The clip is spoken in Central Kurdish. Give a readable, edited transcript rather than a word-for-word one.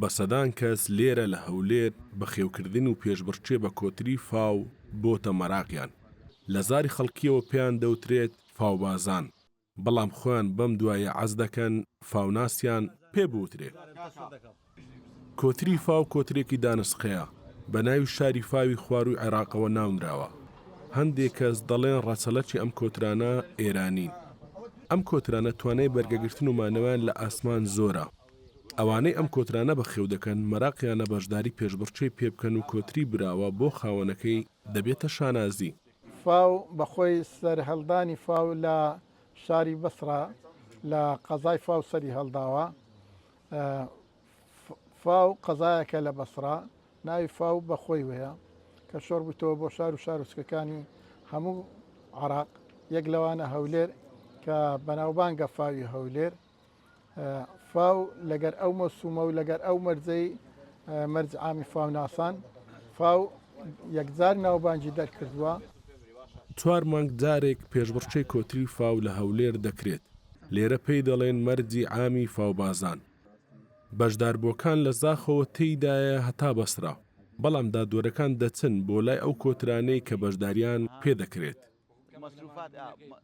بە سەدان کەس لێرە لە هەولێر بەخێوکردن و پێشبڕکێ بە کۆتری فاو بۆتە مەراقیان. لە زاری خەڵکییەوە پێیان دەوترێت فاوبازان، بەڵام خۆیان بەم دوایە عەز دەکەن فاوناسیان پێ بوترێ. کۆتری فاو کۆترێکی دانسقەیە، بە ناوی شاری فاوی خوارووی عێراقەوە ناونراوە. هەندێ کەس دەڵێن ڕەچەڵەکی ئەم کۆترانە ئێرانین. ئەم کۆترانە توانای بەرگەگرتن و مانەوەیان لە ئاسمان زۆرە. ئەوانەی ئەم کۆترانە بەخێو دەکەن مەراقیانە بەشداری پێشبڕکێی پێ بکەن و کۆتری براوە بۆ خاوەنەکەی دەبێتە شانازی. فاو بەخۆی سەرهەڵدانی فاو لە شاری بەسڕە لە قەزای فاو سەری هەڵداوە. فاو قەزایەکە لە بەسڕە ناوی فاو بەخۆی وەیە کە شۆڕ بوویتەوە بۆ شار و شارۆچکەکانی هەموو عراق یەک لەوانە هەولێر کە بەناوبانگە فاوی هەولێر فاو لەگەر ئەو مەسومە و لەگەر ئەو مەرجەی مەرج عامی فاوناسان فاو یەکجار ناوبانگی دەرکردووە. چوار مانگ جارێک پێشبڕکێی کۆتری فاو لە هەولێر دەکرێت، لێرە پێی دەڵێن مەرجی عامی فاوبازان. بەشداربووەکان لە زاخۆوە تێیدایە هەتا بەسرا، بەڵام دادوەرەکان دەچن بۆ لای ئەو کۆترانەی کە بەشداریان پێدەکرێت.